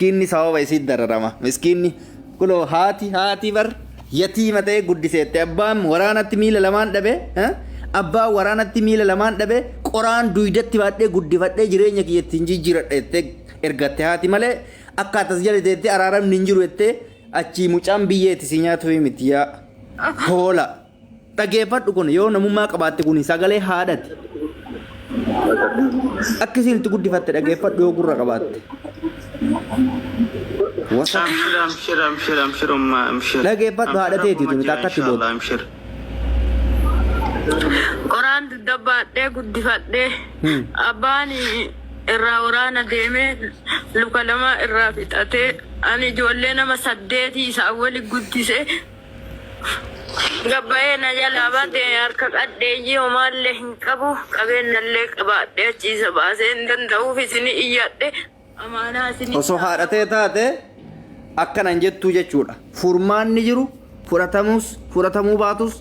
Miskiinni sababa isiit dararama. Miskiinni kunoo haati haati bar yatiima ta'ee guddiseette abbaan waraanatti miila lamaan dhabe abbaan waraanatti miila lamaan dhabe qoraan duydatti baadhee guddifadhee jireenya kiyya ittiin jijjiiradha jettee ergatte haati malee akka atas jala teettee araaramni hin jiru jettee achii mucaan biyyeetti si nyaatuuf miti yaa hoola. Dhageeffadhu kun yoo namummaa qabaatte kun sagalee haadhati. Akka isiin itti guddifatte dhageeffadhu yoo gurra qabaatte. Wasa. Amshir amshir amshir amshir umma amshir. Dhageeffadhu haadha Amshir teeti rabbuma tuni jira takkatti inshallah booda. amshir. Qoraan dugda baadhee guddifadhee abbaan irraa waraana deemee luka lama irraa fixatee ani ijoollee nama saddeetii isaan wali guddise Gabbayee na jalaa bade harka qadheeyyii homaallee hin qabu qabeennallee qabaadhee achi isa baasee hin danda'uuf isini iyyadhe amaanaa isini Osoo haadha tee taate akkana hin jettuu jechuudha. Furmaanni jiru fudhatamus fudhatamuu baatus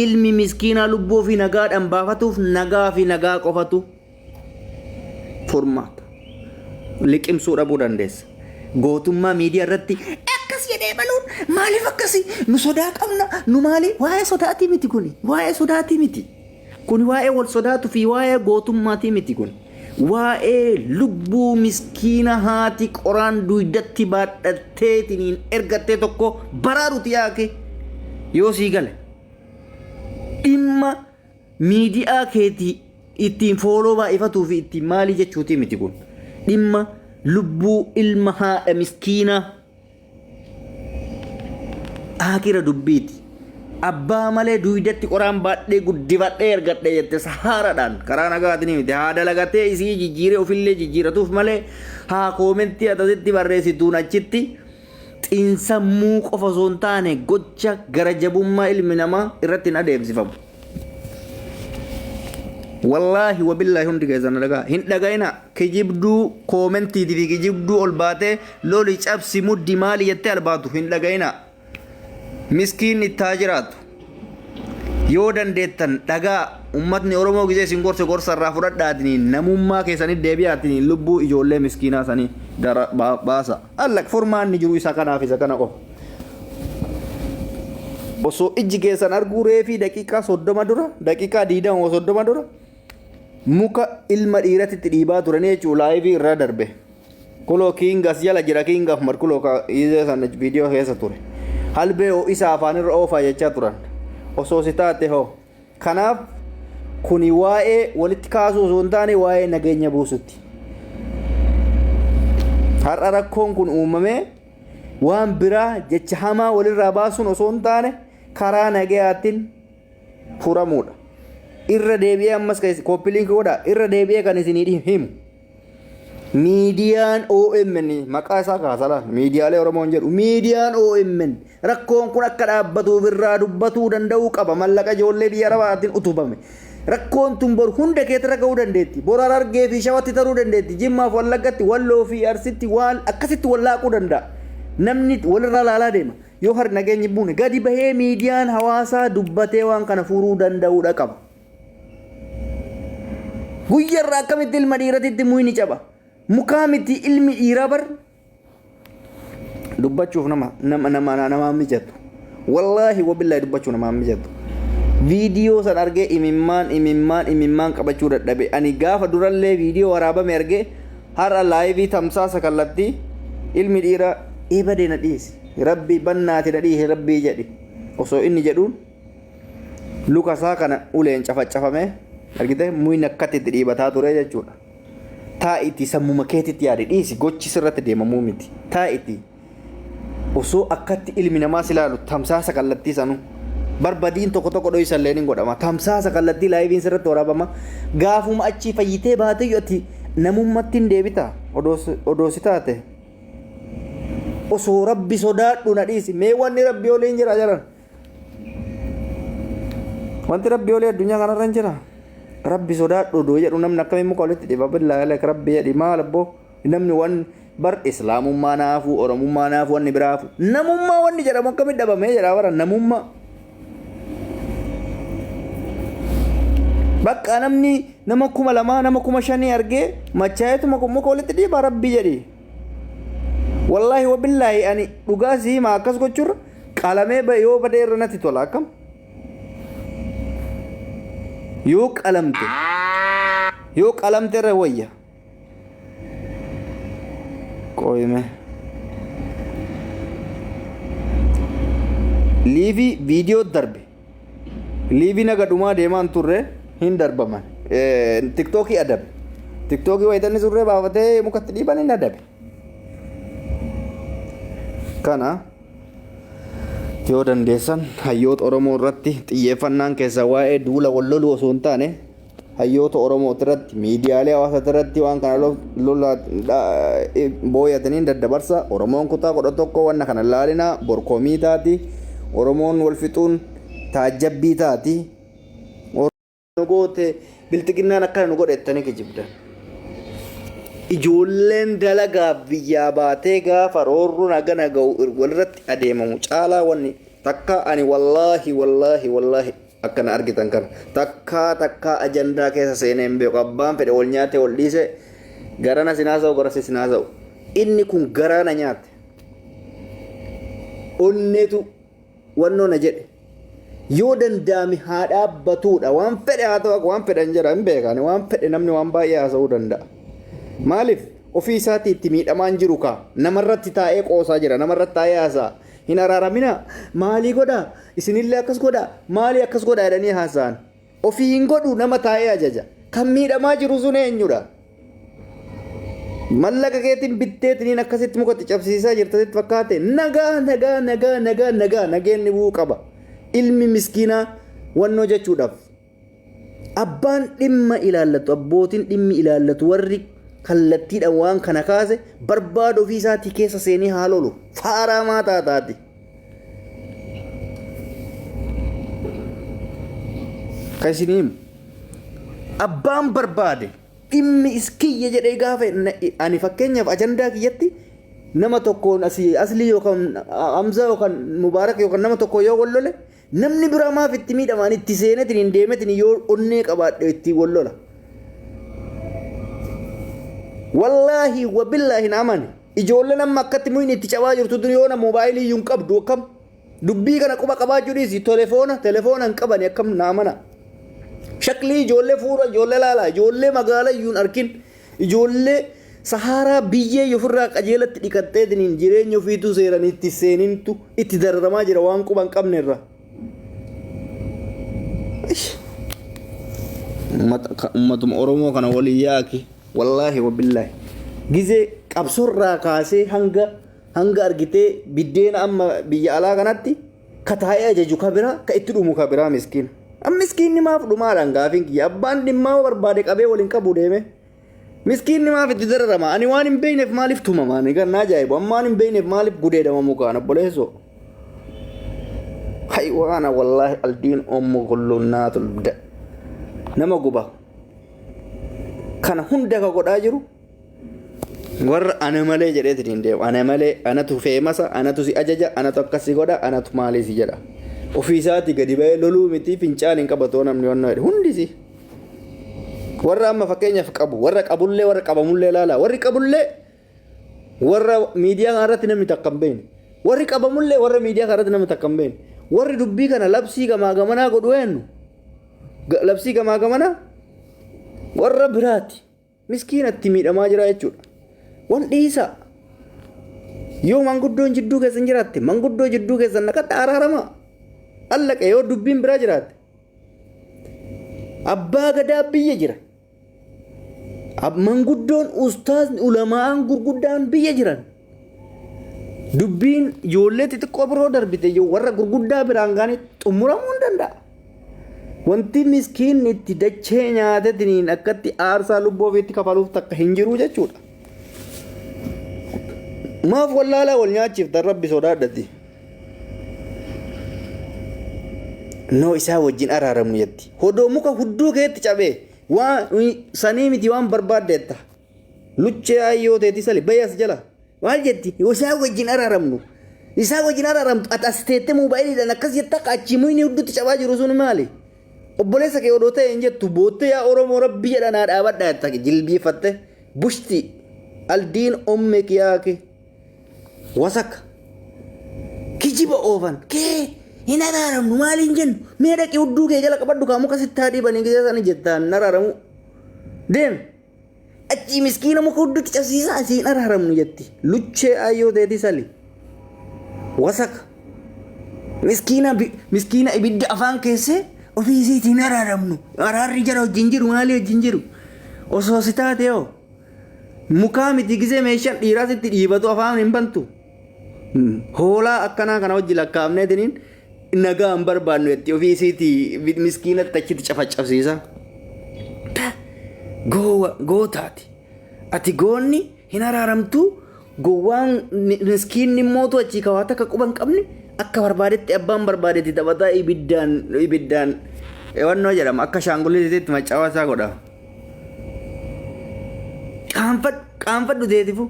ilmi miskiinaa lubbuu ofii nagaadhaan baafatuuf nagaa fi nagaa qofatu furmaata. Liqimsuu dhabuu dandeessa. Gootummaa miidiyaa irratti akkas jedhee baluun maaliif akkasi nu sodaa qabna nu maali waa'ee sodaatii miti kuni waa'ee sodaatii miti kuni waa'ee wal sodaatu fi waa'ee gootummaatii miti kun waa'ee lubbuu miskiina haati qoraan duydatti baadhatteetiniin ergattee tokko baraaruti yaake yoo sii gale dhimma Miidi'aa keetii ittiin fooloo baay'ifatuu fi ittiin maalii jechuutii miti kun. Dhimma lubbuu ilma haadha miskiinaa aakira dubbiiti. Abbaa malee duydatti qoraan baadhee guddifadhee ergadhe jette sahaaradhaan karaa nagaatiin miti. Haa dalagatee isii jijjiiree ofillee jijjiiratuuf malee haa koomentii atasitti barreessituun achitti xiinsammuu qofa osoo hin taane gocha gara jabummaa ilmi namaa irratti hin adeemsifamu. Wallaahi wabillaahi hundi keessan na dhagaa. Hin dhaga'ina kijibduu koomentiitii fi kijibduu ol baatee loli cabsi muddi maali jettee albaatu hin dhaga'ina. Miskiin itti haa jiraatu. Yoo dandeettan dhagaa ummatni Oromoo gizee isin gorse gorsa irraa fudhadhaatiniin namummaa keessanitti deebi'aatiniin lubbuu ijoollee miskiinaa sanii dara baasa. Allaq furmaanni jiru isa kanaaf isa kana qofa. Osoo ijji keessan arguu reefii daqiiqaa 30 dura daqiiqaa 20 30 dura muka ilma dhiiratti itti dhiibaa turanii jechuun laayivii irra darbe. Kuloo King as jala jira King Ahmad kuloo ka izee sana viidiyoo keessa ture. Halbee ho'isa afaan irra oofaa jechaa turan. Osoo si taate hoo. Kanaaf kuni waa'ee walitti kaasuu osoo hin taane waa'ee nageenya buusutti. Har'a rakkoon kun uumamee waan biraa jecha hamaa walirraa baasuun osoo hin taane karaa nagayaatiin furamuudha. Irra deebi'ee ammas kooppii liinkii godhaa irra deebi'ee kan isinii himu. Miidiyaan OMN maqaa isaa kaasa laal. Miidiyaalee Oromoon jedhu miidiyaan OMN rakkoon kun akka dhaabbatuuf irraa dubbatuu danda'uu qaba. Mallaqa ijoollee biyya Arabaatiin utubame. Rakkoon tun bor hunda keetirra ga'uu dandeetti. Bor Harargee fi Shawatti taruu dandeetti. Jimmaaf Wallaggatti, Walloo fi Arsitti waan akkasitti wallaaquu danda'a. Namni walirraa laalaa deema. Yoo har nageenyi buune gadi bahee miidiyaan hawaasaa dubbatee waan kana furuu danda'uudha qaba. Guyyarra akkamitti ilma dhiiratitti muyni caba. Mukaa miti ilmi dhiiraa bar dubbachuuf nama nama nama namaa mijatu. Wallaahi wabillaahi dubbachuu namaa mijatu. Viidiyoo san argee imimmaan imimmaan imimmaan qabachuu dadhabe. Ani gaafa durallee viidiyoo waraabame argee har'a laayivii tamsaasa kallattii ilmi dhiiraa ebade na dhiisi. Rabbi bannaati na dhiisi rabbii jedhi. Osoo inni jedhuun luka isaa kana uleen cafacafamee argite muyni akkatti itti dhiibataa ture jechuudha. Taa'iti sammuma keetitti yaadi dhiisi gochi sirratti deemamuu miti. Taa'iti osoo akkatti ilmi namaa si ilaalu tamsaasa kallattii sanuu barbadiin tokko tokko dhoysa illee ni godhama. Tamsaasa kallattii laayiviin sirratti waraabama. Gaafuma achii fayyitee baatee ati namummatti hin deebita odoo si taate. Osoo rabbi sodaadhu na dhiisi mee wanni rabbi oliin jira jedhan. Wanti rabbi olii addunyaa kanarra hin jira. Rabbi sodaadhu odoo jedhu namni akkamiin muka walitti dhiba billaa alek rabbi jedhi maal abboo namni wan bar islaamummaa naafuu oromummaa naafuu wanni biraafu namummaa wanni jedhamu akkamiin dhabamee jedha bara namummaa. Bakka namni nama 2000 nama 5000 argee machaa'eetuma muka walitti dhiiba rabbi jedhi. Wallaahi wabillaahi, ani dhugaa si hima, akkas gochuurra qalamee yoo badee irra natti tola. Akkam yoo qalamte, yoo qalamte irra wayya. Qoyime live viidiyoo darbe, live naga dhumaa deemaan turre hin darbaman. Tiktookii adabe, Tiktookii wayitanni surree baafatee mukatti dhiiban hin adabe. Kana yoo dandeessan hayyoota Oromoo irratti xiyyeeffannaan keessa waa'ee duula wal loluu osoo hin taane, hayyoota Oromoo irratti, miidiyaalee hawaasaa irratti waan kana lola booyatanii daddabarsa. Oromoon kutaa 11 wanna kana laalinaa borkomii taati. Oromoon wal fixuun taajjabbii taati. Nu goote bilxiginnaan, akkana nu godhe jettanii kijibdan. Ijoolleen dalagaaf biyyaa baatee gaafa roorroon hagana ga'u walirratti adeemamu caalaa wanni takka ani wallaahi wallaahi wallaahi akkana argitan kana takkaa takkaa ajandaa keessa seenee hin beeku. Abbaan fedhe wal nyaatee wal dhiise, garana sinaa sa'u, gara sinaa sa'u, inni kun garaa na nyaate, onneetu wannoo na jedhe. Yoo danda'ame haa dhaabbatuudha. Waan fedhe haa ta'u, waan fedhan jedha hin beekani. Waan fedhe namni waan baay'ee haasa'uu danda'a. Maaliif? Ofii isaatii itti miidhamaan jiru kaa namarratti taa'ee qoosaa jira, namarratti taa'ee haasa'a. Hin araaramina, maalii godhaa, isinillee akkas godhaa, maalii akkas godhaa jedhanii haasa'an. Ofii hin godhu, nama taa'ee ajaja. Kan miidhamaa jiru sun eenyudha? Mallaqa keetiin bitteetiniin akkasitti mukatti cabsiisaa jirta sitti fakkaate. Nagaa, nagaa, nagaa, nagaa, nagaa, nageenni bu'uu qaba. Ilmi miskiinaa wannoo jechuudhaaf. Abbaan dhimma ilaallatu, abbootiin dhimmi ilaallatu, warri kallattiidhaan waan kana kaase barbaadu ofii isaatii keessa seenee haa lolu. Faaraa maataa taati. Kan isinii himu. Abbaan barbaade dhimmi iskiyya jedhee gaafa ani fakkeenyaaf ajandaa kiyyatti nama tokkoon asii Aslii yookaan Hamzaa yookaan Mubaarak yookaan nama tokko yoo wal lole, namni biraa maaf itti miidhama? Ani itti seenetiin hin deemetiin yoo onnee qabaadhe itti wal lola. Wallaahi wabillaahi hin amane. Ijoolleen amma akkatti muyni itti cabaa jirtu tun yoo na moobaayilii iyyuu hin qabdu, akkam dubbii kana quba qabaachuu dhiisi, telefoona hin qabani, akkam na amana. Shaklii ijoollee fuura, ijoollee laalaa, ijoollee magaalaa iyyuu hin arkin, ijoollee Sahaaraa biyyee ofirraa qajeelatti dhiqatteetiniin jireenya ofiituu seeran itti seenintu itti dararamaa jira waan quba hin qabne irraa. Uummatuma Oromoo kana waliin yaaki, wallaahi wabillaahi. Gizee qabsorraa kaasee hanga argitee biddeena amma biyya alaa kanatti ka taa'ee ajaju ka biraa, ka itti dhumu ka biraa, miskiina. Miskiinni maaf dhumaadhaan gaafiin kiyya? Abbaan dhimmaa barbaade qabee waliin qabu deeme. Miskiinni maaf itti dararama? Ani waan hin beekneef maaliif tumama? Ani kan na ajaa'ibu, amma waan hin beekneef maaliif gudeedama mukaan, obboleessoo? Haywaana, wallaahi aldiin ommu kullunnaatul nama guba. Kana hunda ka godhaa jiru warra ana malee jedheetiin hin deemu. Ana malee, anatu feemasa, anatu si ajaja, anatu akkas si godha, anatu maalii si jedha. Ofii isaatii gadi ba'ee loluu miti, fincaan hin qabatu namni wannoo jedhe hundisi. Warra amma fakkeenyaaf qabu, warra qabullee, warra qabamullee ilaala. Warri qabullee warra miidiyaa kana irratti namni takka hin beekne. Warri qabamullee warra miidiyaa kana irratti namni takka hin beekne. Warri dubbii kana labsii gamaa gamanaa godhu eenyu? Labsii gamaa gamanaa warra biraati. Miskiinatti miidhamaa jira jechuudha. Wan dhiisaa. Yoo manguddoon jidduu keessan jiraatte, manguddoo jidduu keessan naqadha, araaramaa. Allaqe yoo dubbiin biraa jiraatte. Abbaa gadaa biyya jira. Manguddoon, ustaazni, ulamaan gurguddaan biyya jiran. Dubbiin ijoollee xixiqqoo biroo darbite warra gurguddaa biraan gaanii xumuramuu hin danda'a. Wanti miskiinni itti dachee nyaatetiniin akkatti aarsaa lubbuu ofiitti kafaluuf takka hin jiru jechuudha. Maaf wallaalaa wal nyaachiftan? Rabbi sodaadhati. Noo isaa wajjin araaramnu jetti. Hodoo muka hudduu keetti cabee waan sanii miti, waan barbaaddeetta. Luchee ayyoo teeti sali bayas jala. Maal jetti? Isaa wajjin araaramnu. Isaa wajjin araaramtu, ati as teettee moobaayiliidhaan akkas jetta, achi muyni hudduutti cabaa jiru sun maali? Obboleessa kee odoo ta'e hin jettu, boottee yaa Oromoo rabbi jedha naa dhaabadha jetta jilbiifatte. Bushti aldiin omme kiyaake. Wasaka. Kijiba oofan kee hin araaramnu maaliin jennu, mee dhaqi hudduu kee jala qabadhu kaa, muka sittaa dhiibanii gisee sana jettaan hin araaramu. Deem achii, miskiina muka hudduutti cabsiisaa asii hin araaramnu jetti. Luchee ayyoo teeti sali. Wasaka. Miskiina miskiina ibidda afaan keessee ofii isiitiin hin araaramnu. Araarri jara wajjin jiru, maalii wajjin jiru. Osoo si taate hoo, mukaa miti, gisee meeshaan dhiiraa sitti dhiibatu afaan hin bantu. Hoolaa akkanaa kana wajji lakkaa'amneetiniin nagaa hin barbaannu jetti, ofii isiitii miskiinatti achitti cafaccabsiisa. Goowa gootaati. Ati goonni hin araaramtu, gowwaan miskiinni immootu achii kawaata akka quba hin qabne akka barbaadetti abbaan barbaadetti taphataa ibiddaan ibiddaan wannoo jedhama, akka shaangulliititti maccaawasaa godha. Qaanfadhu, qaanfadhu teetifu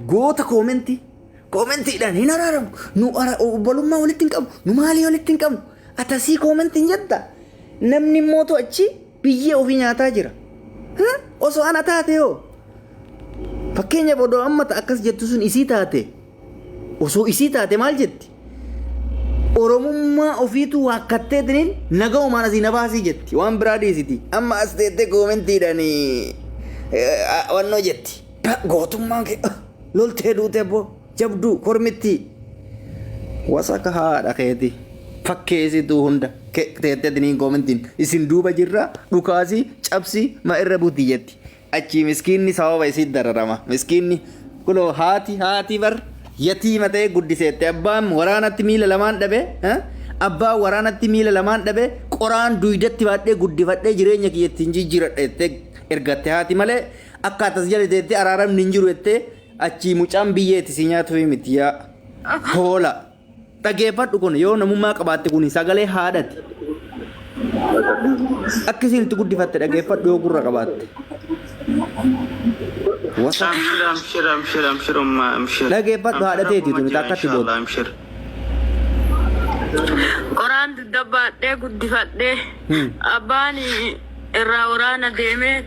goota koomentii koomentiidhaan hin araaramu, nu obbolummaa walitti hin qabnu, nu maalii walitti hin qabnu, atasii koomentiin jetta, namni immootu achi biyyee ofii nyaataa jira. Osoo ana taate hoo, fakkeenyaaf odoo amma akkas jettu sun isii taate, osoo isii taate maal jetti? Oromummaa ofiitu waakkatteetiniin naga umaan asii na baasii jetti, waan biraa dhiisiti. Amma as teettee koomentiidhaan wannoo jetti. Gootummaan kee loltee duute boo, jabduu kormitti. Wasaka haadha keeti. Fakkeessituu hunda teetteetiniin koomentiin isin duuba jirra, dhukaasii cabsii ma irra buti jetti. Achii miskiinni sababa isii dararama. Miskiinni kunoo haati bar yatiima ta'ee guddiseette, abbaan waraanatti miila lamaan dhabe, abbaan waraanatti miila lamaan dhabe, qoraan duydatti baadhee guddifadhee jireenya kiyya ittiin jijjiiradha jettee ergatte haati malee, akka atas jala teettee araaramni hin jiru jettee achii mucaan biyyeetti si nyaatu miti yaa hoola. Dhageeffadhu, kun yoo namummaa qabaatte kun sagalee haadhati. Akka isin itti guddifatte dhageeffadhu yoo gurra qabaatte. Wasa. Amshir, amshir, amshir, amshir, umma, amshir. Dhageeffadhu, haadha teeti tuni takkatti booda. Inshallah, amshir. Qoraan dugda baadhee guddifadhee, abbaan irraa waraana deemee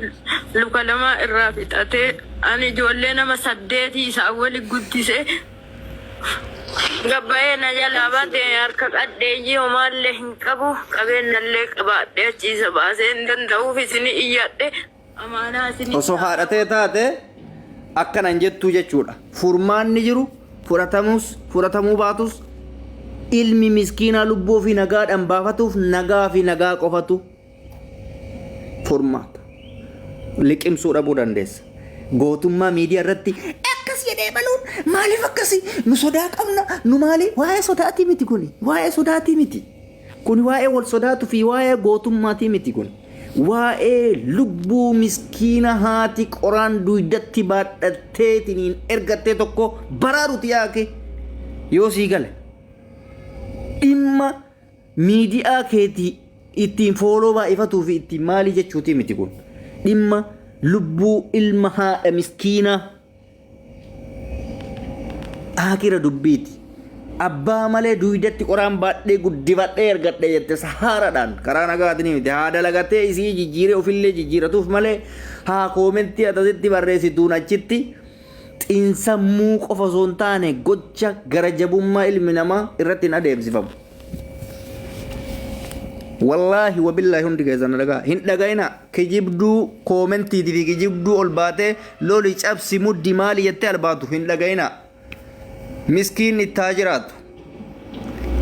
luka lama irraa fixatee, ani ijoollee nama saddeetii isaan wali guddisee gabbayee na jalaa badee, harka qadheeyyii homaallee hin qabu, qabeenyallee qabaadhee achiisa baasee hin danda'uuf isini iyyadhe, amaanaa isini. Osoo haadhatee taate akkanan jettuu jechuudha. Furmaanni jiru fudhatamus fudhatamuu baatus, ilmi miskiinaa lubbuu ofii nagaadhaan baafatuuf nagaa fi nagaa qofatu furmaata. Liqimsuu dhabuu dandeessa. Gootummaa miidiyaa irratti akkas jedhee baluun maaliif akkasi, nu sodaa qabna, nu maali, waa'ee sodaatii miti kuni, waa'ee sodaatii miti. Kuni waa'ee wal sodaatu fi waa'ee gootummaatii miti kun. Waa'ee lubbuu miskiina haati qoraan duydatti baadhatteetiniin ergattee tokko baraaruti yaake yoo sii gale. Dhimma miidiyaa keetii ittiin follow baay'ifatuu fi ittiin maalii jechuutii miti kun. Dhimma lubbuu ilma haadha miskiinaa akira dubbiiti. Abbaa malee duydatti qoraan baadhee guddifadhee ergadhee jette sahaaraadhaan karaa nagaatiin miti, haa dalagatee isii jijjiiree ofillee jijjiiratuuf malee, haa koomentii atasitti barreessituun achitti xiinsammuu qofa osoo hin taane gocha gara jabummaa ilmi namaa irratti hin adeemsifamu. Wallaahi wabillaahi, hundi keessan dhagaa hin dhaga'ina kijibduu koomentiitii fi kijibduu ol baatee loli cabsi muddi maali jettee albaatu hin dhaga'ina. Miskiin ittaa jiraatu.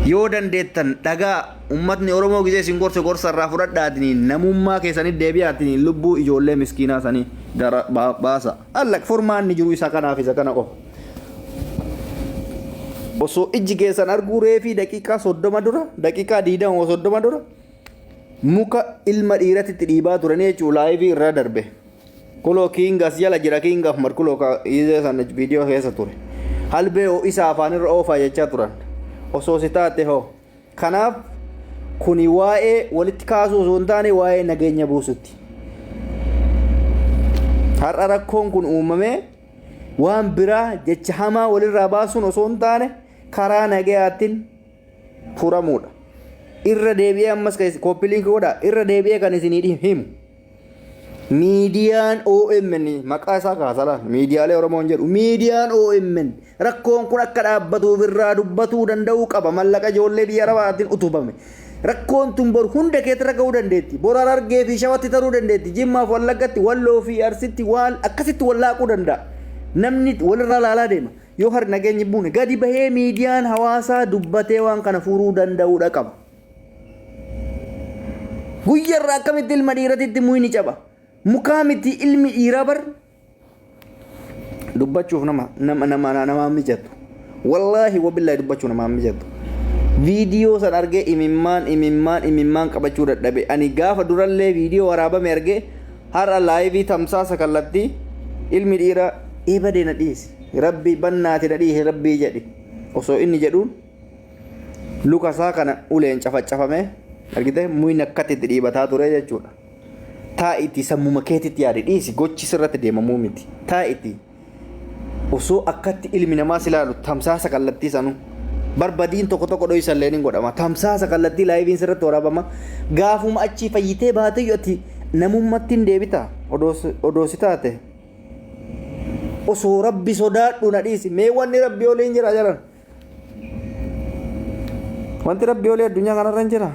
Yoo dandeettan dhagaa, ummatni Oromoo gisee isin gorse gorsa irraa fudhadhaatiniin namummaa keessanitti deebi'aatiniin lubbuu ijoollee miskiinaa sanii gara baasa. Allaq, furmaanni jiru isa kanaaf isa kana qofa. Osoo ijji keessan arguu reefii daqiiqaa 30 dura, daqiiqaa 20 30 dura muka ilma dhiiratitti dhiibaa turanii jechuun live irra darbe. Kuloo kiingas jala jira, kiingaaf markuloo ka san viidiyoo keessa ture. Halbee isa afaanirra oofaa jechaa turan. Osoo si taate hoo. Kanaaf kuni waa'ee walitti kaasuu osoo hin taane waa'ee nageenya buusutti. Har'a rakkoon kun uumamee waan biraa jecha hamaa walirraa baasuun osoo hin taane karaa nagayaatiin furamuudha. Irra deebi'ee ammas copy link godhaa, irra deebi'ee kan isinii himu. Miidiyaan OMN maqaa isaa kaasala miidiyaalee Oromoon jedhu, miidiyaan OMN rakkoon kun akka dhaabbatuuf irraa dubbatuu danda'uu qaba. Mallaqa ijoollee biyya Arabaatiin utubame. Rakkoon tun bor hunda keetirra ga'uu dandeetti. Bor Harargee fi Shawatti taruu dandeetti. Jimmaaf Wallaggatti, Walloo fi Arsitti waan akkasitti wallaaquu danda'a. Namni walirraa laalaa deema. Yoo har nageenyi buune gadi bahee miidiyaan hawaasaa dubbatee waan kana furuu danda'uudha qaba. Guyyarraa akkamitti ilma dhiiratitti muyni caba? Mukaa miti ilmi dhiiraa bar. Dubbachuuf nama nama nama namaa mijatu. Wallaahi wabillaahi dubbachuu namaa mijatu. Viidiyoo san argee imimmaan imimmaan imimmaan qabachuu dadhabe. Ani gaafa durallee viidiyoo waraabame argee, har'a live tamsaasa kallattii ilmi dhiiraa eebadee na dhiisi. Rabbi bannaati na dhiisi, rabbii jedhi. Osoo inni jedhuun luka isaa kana uleen cafacafame argite, muyni akkatti itti dhiibataa ture jechuudha. Taa'iti sammuma keetitti yaade, dhiisi, gochi sirratti deemamuu miti. Taa'iti osoo akkatti ilmi namaa si ilaalu tamsaasa kallattii sanuu barbadiin tokko tokko dho'isallee ni godhama. Tamsaasa kallattii liveiin sirratti waraabama. Gaafuma achii fayyitee baatee ati namummatti hin deebita odoo si taate. Osoo rabbi sodaadhu na dhiisi, mee wanni rabbi oliin jira jedhan. Wanti rabbi olii addunyaa kanarra hin jira.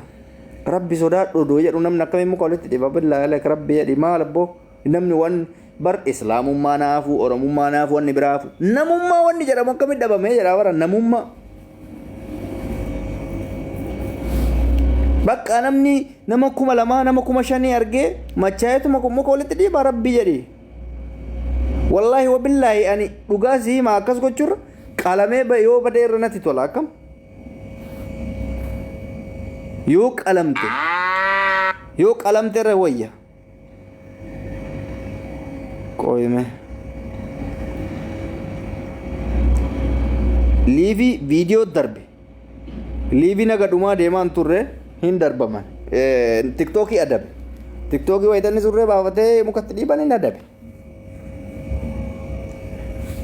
Rabbi sodaadhu odoo jedhu namni akkamiin muka walitti dhiba? Billaa alak, rabbi jedhi, maal abboo, namni wan bar islaamummaa naafuu, oromummaa naafuu, wanni biraafu namummaa wanni jedhamu akkamitti dhabamee jedha bara namummaa. Bakka namni nama 2000, nama 5000 argee machaa'eetuma muka walitti dhiiba, rabbi jedhi. Wallaahi wabillaahi, ani dhugaa si hima, akkas gochuurra qalamee yoo badee irra natti tola. Akkam yoo qalamte, yoo qalamte irra wayya. Qoyime live viidiyoo darbe, live naga dhumaa deemaan turre hin darbaman. Tiktookii adabe, Tiktookii wayitanni surree baafatee mukatti dhiiban hin adabe.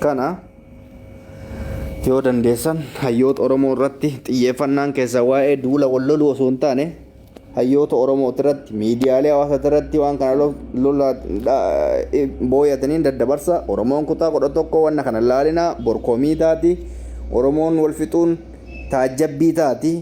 Kana yoo dandeessan hayyoota Oromoo irratti xiyyeeffannaan keessa waa'ee duula wal loluu osoo hin taane, hayyoota Oromoo irratti, miidiyaalee hawaasaa irratti waan kana lola booyatanii daddabarsa. Oromoon kutaa 11 wanna kana laalinaa, borkomii taati. Oromoon wal fixuun taajjabbii taati.